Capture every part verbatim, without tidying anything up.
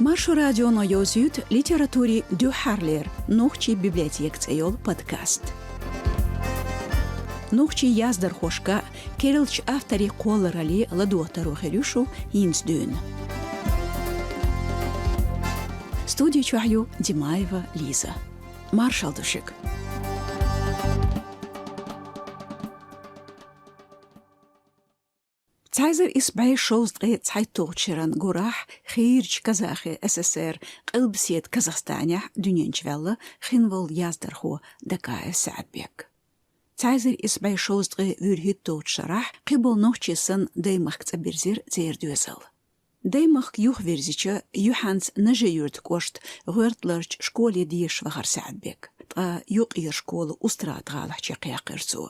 Маршо радионо йовзуьйту литературин дуьххьарлера «Нохчийн библиотека» цӀе йолу подкаст. Нохчийн яздархошка, керла авторийн кхолларалле ладогӀа таро хир ю шу хӀинца дуьйна. Студи чохь ю Димаева Лиза. Маршалла ду шуьга. Цхьа эзар исс бӀе шовзткъе цхьайтталгӀачу шеран гурахь хийрачу Казахи ССР, къилбаседа Казахстанехь дуьнен чу ваьлла хин волу яздархо Дакаев СаьӀадбек. Цхьа эзар исс бӀе шовзткъе вуьрхӀитталгӀачу шарахь кхиболу нохчий санна Даймахка цӀа бирзира церан доьзал. Даймахка юхавирзича, юьхьанца Нажи-Юьртан кӀоштан гӀоьрталарчу школе дешаш вахара СаьӀадбек, ткъа юккъера школа Устрада-ГӀалахь чекхъяьккхира цо.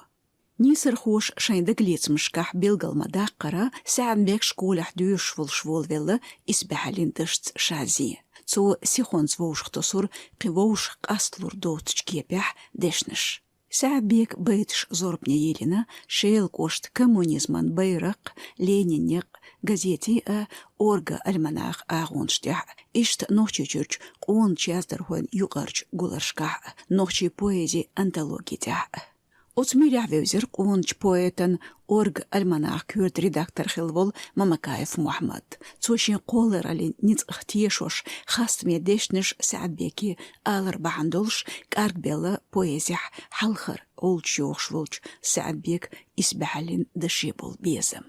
Нийсархоша шайн дагалецамашкахь билгал ма-даккхара, СаьӀадбек школехь доьшуш волуш волавелла исбаьхьаллин дашца Шазин. Цо сихонца вовшахтосура кхин вовшах къасталур доцучу кепехь дешнаш. СаьӀадбека байташ зорбане йиллина Шелан кӀоштан «Коммунизман байракх», «Ленин некъ» газетехь а, «Орга» альманахан агӀонаш тӀехь а, иштта Нохчийчуьрчу къоначу яздархойн юкъарчу гуларшкахь а, нохчийн поэзин антологи тӀехь а. Оцу муьрехь вевзира къоначу поэтан «Орга» альманахан коьрта редактор хилла волу Мамакаев Мухьаммад. Цо шен кхоллараллин ницкъах тешош хастаме дешнаш СаьӀадбеке алар бахьана долуш кӀаргбелла поэзехь хьалхара олуш йогӀуш волчу СаьӀадбекан исбаьхьаллин даше болу безам.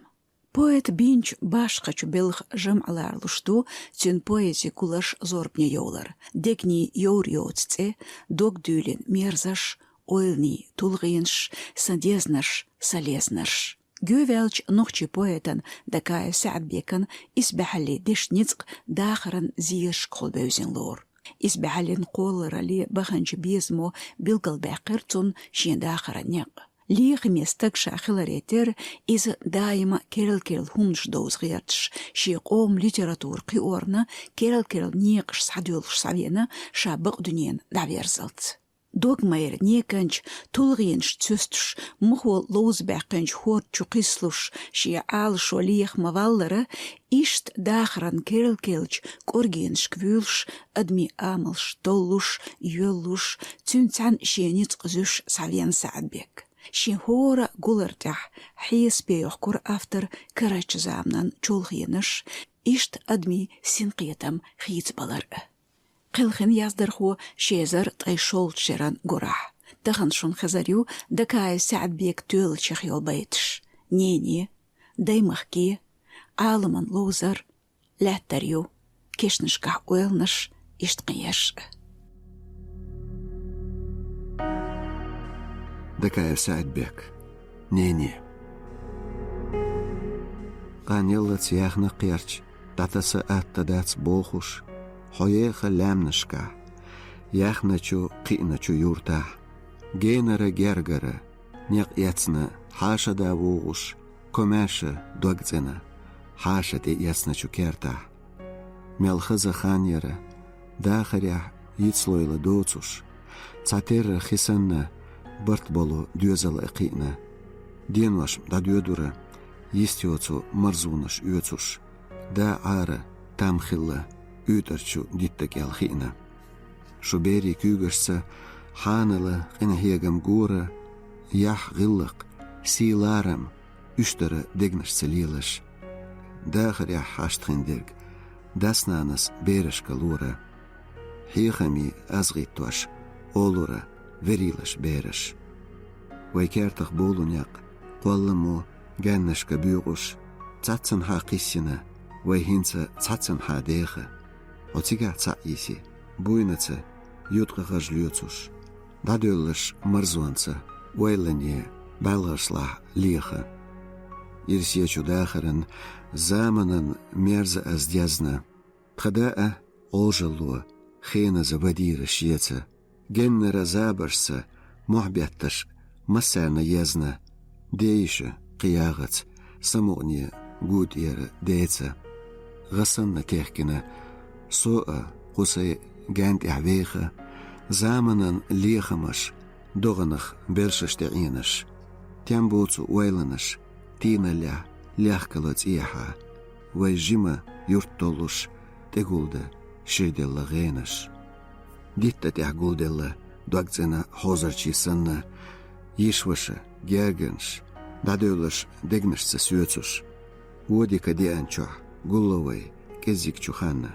Поэта бинчу башхачу белхан жамӀ лоруш ду цуьнан поэзин гуларш зорбане йовлар: «Дегнийн йовр йоцу цӀе», «Дог дуьйлина мерзаш», «Ойланийн тулгӀенаш», «Сан дезнарш, сан лезнарш». Гойваьллачу нохчийн поэтан Дакаев СаьӀадбекан исбаьхьаллин дешан ницкъ дахаран зерашкахула бевзина лору. Исбаьхьаллин кхолларалле баханчу безамо билгалбаьккхира цунна шен дахаран некъ. Лехаме стаг ша хиларе терра, иза даима керла-керла хӀуманаш довза гӀерташ, шен къоман литература кхиорна, керла-керла некъаш схьадоьлхуш схьавеана ша бакъдуьненна дӀаверзалц. Догмайра неканчу тулгӀенаш цуьстуш, махо ловзабаьккхинчу хӀорда чу кхиссалуш, шен Ӏалашо леха ма-валлара, иштта дахаран керла-керлачу кӀоргенашка вуьйлуш, адамийн амалш толлуш, йоьллуш, цуьнца цхьаьна шен ницкъ зуьйш схьавеана СаьӀадбек. Шен хӀора гулар тӀехь хьесапе йохкура автора карарчу заманан чолхенаш, иштта адамийн синкхетам хийцабалар а. Кхелхина яздархо ши эзар ткъе шолгӀачу шеран гурахь. Тахана шуна хезар ю Дакаев СаьӀадбека тоьллачех йолу байташ: «Нене», «Даймахке», «Ӏаламан ловзар», «Лаьттар ю», «Кешнашкахь ойланаш», иштта кхин ерш. Дакаев СаьӀадбек. «Нене». Къанъяллалц яхна кхерч, дӀатаса атта дац бохуш, хьо еха лаьмнашкахь, яхначу, кхиъначу юртахь, генара гергара, некъ эцна хьаша да вогӀуш, комаьрша дог цӀена, хьаша тӀе эцначу кертахь. Мел хаза хан яра, дахарехь йицлойла доцуш, цхьатерра хи санна барт болу доьзал а кхиъна. Денош дӀадоьдура, йист йоцу марзонаш оьцуш, да Ӏара там хилла, уьйтӀарчу дитта кӀел хиъна. Шу берийн куьйгашца хьанала къинхьегам гора, яхь, гӀиллакх, сий, ларам, уьш дара дегнашца лелаш. Дахарехь хьашт хин дерг дас-нанас берашка лора. Хьехамийн аз гӀиттош олура верийлаш бераш. Вай кертах болу некъ, кхолламо гаьннашка буьйкъуш, цхьаццанхьа кхиссина, вай хӀинца цхьаццанхьа деха. Хьо цигахь цхьаъ йиси, буйнаца юткъа гӀаж лоьцуш, дӀадоьллаш марзонца, ойлане бӀаьлгӀашлахь леха. Ирсечу дахаран заманан мерза аз дезна, тхан да а Ӏожалло хеназа вадийра шеца. Геннара забаршца мохь бетташ массарна езна, дейиша кхин ягӀац самукъане гу тӀера деца. ГӀа санна техкина со а кху сайн гаьн тӀехь веха, заманан лехамаш догӀанах белшаш тӀеӀенаш. Тем боцу ойланаш тийналлехь лехкало цӀехьа, вай жима юрт толлуш тӀегулда ширделла гӀенаш. Дитта тӀехь гулделла догцӀена хьозарчий санна, йиш-ваша, герганаш, дӀадевллаш дегнашца соьцуш, водика деанчохь гулло вай кӀеззиг чу ханна.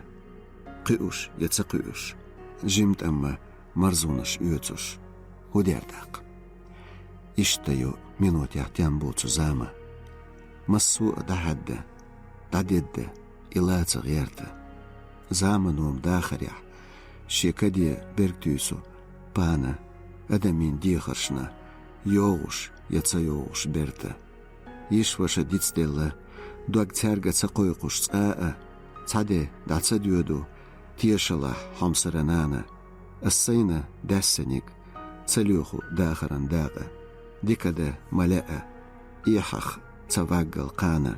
Кхуьуш я ца кхуьуш, жимтӀамма марзонаш оьцуш, хӀу дер тӀаккха? Иштта ю минотехь тем боцу зама. Массо а дӀахьадда, дӀадедда и лаца гӀерта. Заманон дахарехь шен каде берг туьйсу пана адамийн дехаршна йогӀуш я ца йогӀуш берта. Йиш-ваша дицделла, дог цаьрга ца кхойкхуш цкъа а, цхьа де дӀа ца доьду тешалахь хьомсара нана. Ас сайна даьссаниг ца лоьху дахаран дакъа. Дикада ма лаьа, эхьах ца ваггал кхана.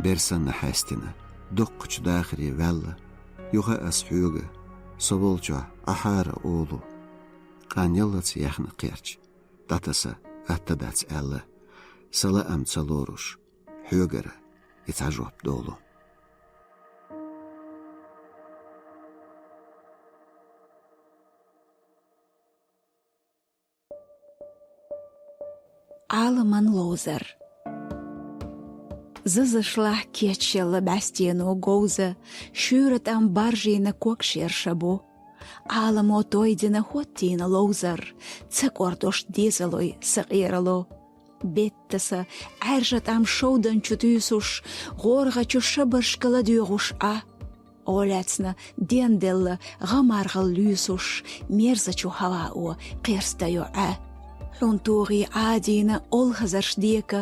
Бер санна хьаьстина, доккхачу дахаре ваьлла, юха ас хьоьга, со волчохь Ӏахьара олу. Къанъяллаца яьхна кхерч, дӀатаса атта дац аьлла, сан лаам ца лоруш, хьоьгара и цхьа жоп долу. Ӏаламан ловзар. Зазашлахь кечъелла бӀаьстено говза, шуьйра тӀам баржийна ког шерша бу. Ӏаламо тойдина хӀоттийна ловзар, ца кӀордош дезалой сакъерало. Беттаса Ӏаьржа тӀам шовданчу туьйсуш, гӀоргӀачу шабаршка ладоьгӀуш Ӏа. Олаьцна денделла гӀамаргӀал луьйсуш, мерзачу хӀавао кхерстайо Ӏа. Хьун тугӀий Ӏадийна олхазарш дека,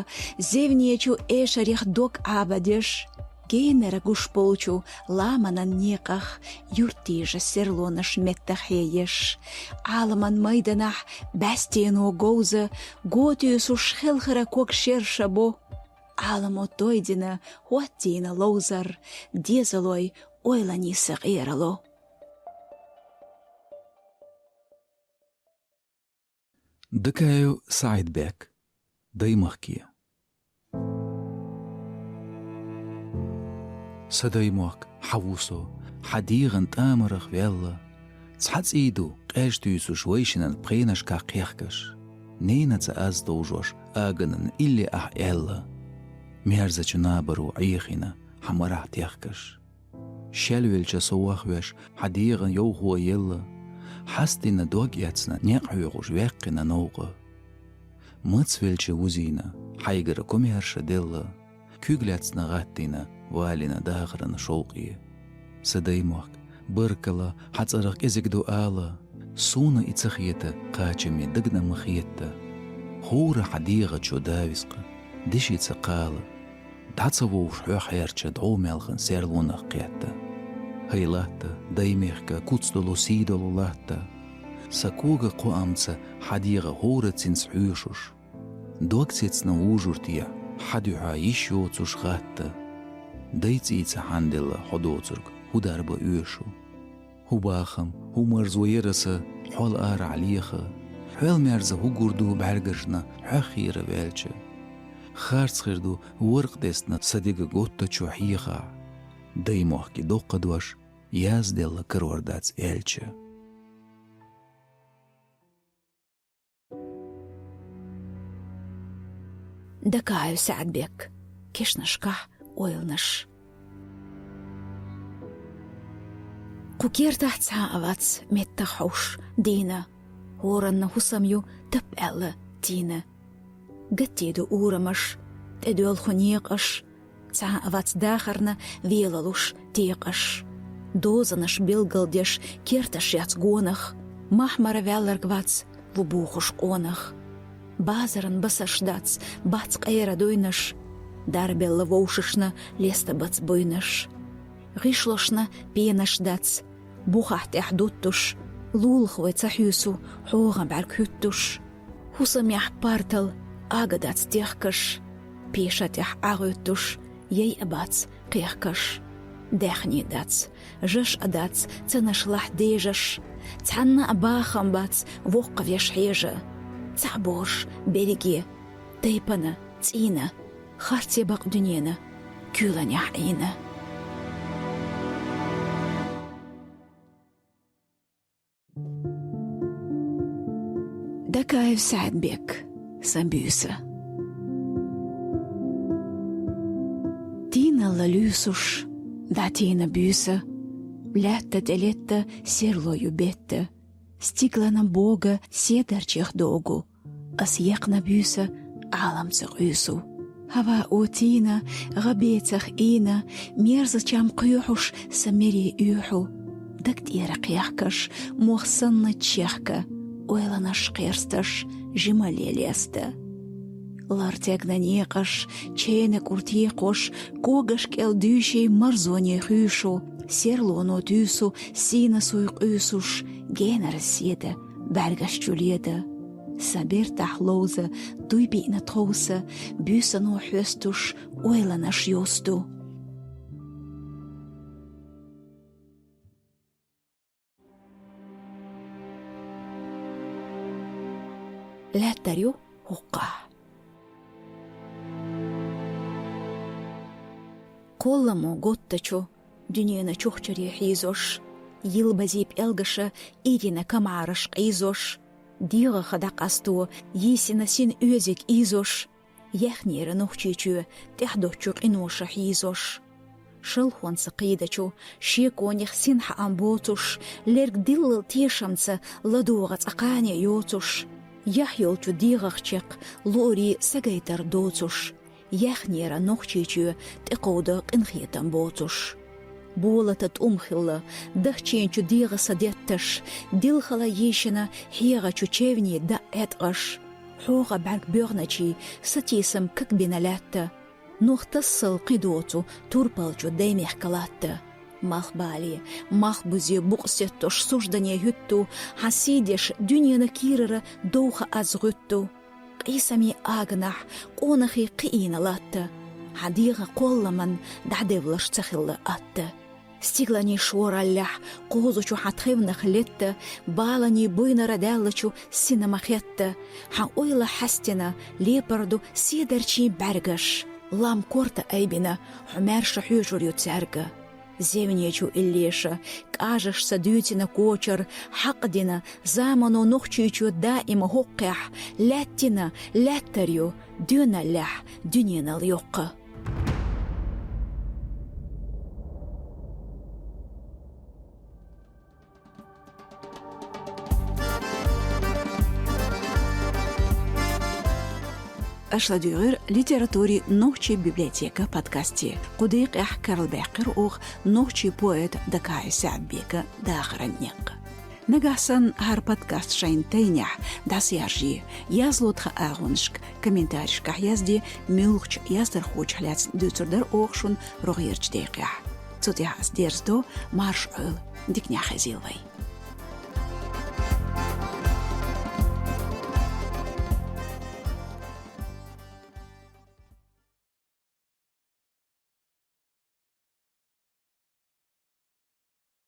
зевнечу эшарех дог Ӏабадеш, генара гуш болчу ламанан некъах юртдижа серлонаш меттахъхьееш. Ӏаламан майданахь бӀаьстено говза, го туьйсуш хелхара ког шерша бо. Ӏаламо тойдина, хӀоттийна ловзар, дезалой ойланийн сакъерало. Дакаев Саидбек. Даймахке. Сан даймохк, хьан ву со, хьан дегӀан тӀамарах ваьлла. Цхьа цӀий ду, къежа туьйсуш вайшинан пхенашкахь кхехкаш. Ненаца аз товжош, аганан илли ахь аьлла. Мерзачу набаро Ӏехийна, хьан марахь техкаш. Шел велча со вахвеш, хьан дегӀан йовхо елла. Хьастина дог эцна, некъ хьоьхуш ваьккхина новкъа. Мац велча вузийна, хьайгара комаьрша делла. Куьг лаьцна гӀаттийна, валийна дахаран шовкъе. Сан даймохк, баркалла, хьан цӀарах кӀезиг ду ала. Суна и ца хета, кхачаме дагна ма хетта. ХӀора хьан дегӀачу давискъа, деши ца кхала. ДӀа ца вовш хьоьхьерча дӀо мелхан серлонах кхетта. ХӀай латта, даймехка куц долу, сий долу латта. Сан кога кхоамца хьан дегӀа хӀора цинца хьоьшуш. Дог цецна вужурте, хьан дуьхьа йиш йоцуш гӀатта. Дай цӀийца хьанделла хьо доцург хӀу дарба оьшу. ХӀу бахам, хӀу марзо яра сан, хьол арахь леха. Хьол мерза хӀу гур ду бӀаьргашна, хьоьххера ваьлча. Харц хир ду, варкъ десна сан дега готтачу хьехахь. Даймохки доккха дош, язделла карор дац аьлча. Дакаев Саидбек. Кешнашкахь ойланаш. Кху кертахь цхьа а вац меттах хьовш дийна. ХӀоранна хӀусам ю тап аьлла тийна. Гатте ду урамаш, тӀедоьлху некъаш, цхьа а вац дахарна велалуш декъаш. Дозанаш билгалдеш керташ яц гонах, махьмара ваьлларг вац ву бухуш къонах. Базаран басарш дац, бац къера дуйнаш, дарбелла вовшашна леста бац буйнаш. ГӀишлошна пенаш дац, бухахь тӀехь дуттуш, лулах вай ца хьуьйсу, хьогӀан бӀаьрг хӀуьттуш. ХӀусамехь партал ага дац техкаш, пеша тӀехь ӀагӀуьттуш, яй а бац кхехкаш. Даьхни дац, жаш а дац, цанашлахь дежаш, цхьанна а бахам бац воккхавеш хьежа. Цхьаъ борш берриге, тайпана, цӀийна, харц я бакъ дуьненан куьйланехь Ӏийна. Дакаев Саьдбек. Сан буьйса. Тийналла луьйсуш, дӀатийна буьйса, лаьтта тӀелетта серло ю бетта. Стигалан бога седарчех догӀу, ас яьккхина буьйса Ӏаламца къуьйсу. Хьава оцийна, гӀа бецах ийна, мерза чам кхоьхьуш, сан мере уьхьу. Даг тӀера кхехкаш, мох санна чехка, ойланаш кхерсташ, жималле леста. Лар тегна некъаш, чейна кӀур текхош, когаш кӀел дуьйший марзоне хуьйшу, серлоно туьйсу, сийна суй къуьйсуш, генара седа, бӀаьргаш чу леда. Сан бертахь ловза, дуй биъна тховса, буьйсано хьоьстуш, ойланаш йосту. Лаьттар ю хӀокхахь. Кхолламо готтачу дуьненан чухчаре хьийзош, йилбазий пӀелгаша ирина камараш къийзош, дегӀаха дӀакъасто йийсина син оьзиг ийзош, яьхнера Нохчийчоь тӀаьхьадоцчу къиноша хьийзош. Шалхонца кхийдачу шеконех синхьаам боцуш, лерг диллал тешамца ладогӀа цкъа кхане йоцуш, яхь йолчу дегӀах чекх луурий сагайтар доцуш, яьхнера Нохчийчоь тӀекховда къинхетам боцуш. Болата тӀум хилла, дахчийначу дегӀа са детташ, дилхала йийшина хьегӀачу чевнийн даь Ӏеткъаш. ХьогӀа бӀаьрг боьгӀначий сатийсам кагбина лаьтта, нох тассал кхин доцу турпалчу даймехка латта. Малхбале, малхбузе букъ сеттош суждане хӀуьтту, хьан сий деш дуьненан кийрара довха аз гӀуьтту. Къийсамийн аганахь къонахий кхиийна латта, хьан дегӀан кхолламан дӀадевлаш ца хилла атта. Стигаланийн шораллехь кхозучу хьан тхевнах летта, баланийн буйнара даьллачу сина ма хетта, хьан ойла хьаьстина лепар ду седарчийн бӀаьргаш, лам корта айбина, хьо маьрша хьоьжур ю цаьрга. Зевнечу иллеша кӀажашца дуьйцина кочар хьакъ дина, замано Нохчийчоь даима хӀокхехь лаьттина лаьттар ю доьналлехь дуьненал йоккха. Аша ладуьйгӀира литературин «Нохчийн библиотека» подкасте. Кху декъехь карладаьккхира оха нохчийн поэта Дакаев Саьдбекан дахаран некъ. Нагахь санна хӀара подкаст шайна тайнехь, дӀасаяржае, язло тхан агӀонашка, комментаришкахь язде, муьлххачу яздархочух лаьцна дуьйцур дара оха шуна рогӀерчу декъехь. Цу тӀехь ас дерзадо, марша Ӏойла, диканехь хезийла вай.